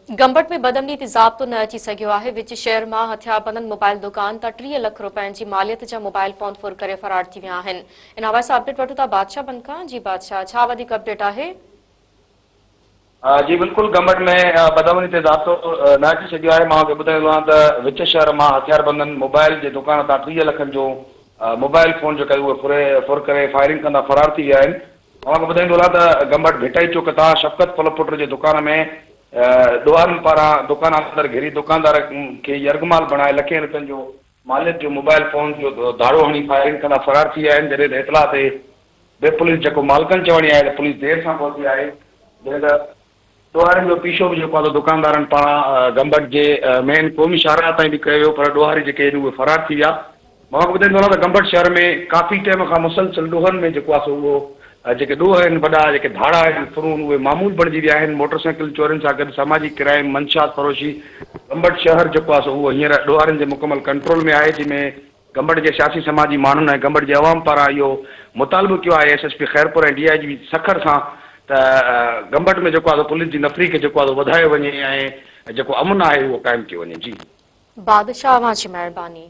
گمبٽ ۾ بدامني تي ضابطو نه اچي سگهيو آهي، وچ شهر مان هٿياربندن موبائل دڪان تان 30 لک روپين جي ماليت جا موبائل فون ڦر ڪري فرار ٿي ويا آهن. ان حوالي سان اپڊيٽ وٺون ٿا بادشاهه بند کان، جي بادشاهه ڇا وڌيڪ اپڊيٽ آهي؟ جي بلڪل گمبٽ ۾ بدامني تي ضابطو نه اچي سگهيو آهي، مان اوهان کي ٻڌائيندو هلان ته وچ شهر مان هٿياربندن موبائل جي دڪان تان 30 لکن جو موبائل فون جيڪا اهي ڦر ڪري فائرنگ ڪندا فرار ٿي ويا آهن. اوهان کي ٻڌائيندو هلان ته گمبٽ ڀٽائي چوڪ تان شفقت ڦلپوٽر جي دڪان ۾ ڏوهارين پاران دڪان اندر گهري دڪاندار کي يرغمال بڻائي لکين رپين جو ماليت جو موبائل فون جو ڌاڙو هڻي فائرنگ ڪندا فرار ٿي ويا آهن جڏهن ته اطلاع تي به پوليس جيڪو مالڪن چوڻي آهي ته پوليس دير سان پهتي آهي جڏهن ته ڏوهارين جو پيشو به جيڪو آهي سو دڪاندارن پاران گمبٽ جي مين قومي شاهراهه تائين به ڪيو ويو پر ڏوهاري جيڪي آهن اهي فرار ٿي ويا. مان اوهان کي ٻڌائيندو هلان ته گمبٽ شهر ۾ ڪافي ٽيم کان مسلسل ڏوهن ۾ جيڪو آهي سو اهو جيڪي ڏوهه آهن وڏا جيڪي ڌاڙا آهن ڦرون اهي معمول بڻجي ويا آهن موٽر سائيڪل چورين سان گڏ سماجي ڪرائم منشيات فروشي گمبٽ شهر جيڪو آهي سو اهو هينئر ڏوهارين جي مڪمل ڪنٽرول ۾ آهي جنهن ۾ گمبٽ جي سياسي سماجي ماڻهن ۽ گمبٽ جي عوام پاران اهو مطالبو ڪيو آهي S S P Khairpur ۽ D I G Sukkur کان ته گمبٽ ۾ جيڪو آهي سو پوليس جي نفري کي جيڪو آهي سو وڌايو وڃي ۽ جيڪو امن آهي اهو قائم ڪيو وڃي جي. بادشاهه اوهان جي مهرباني.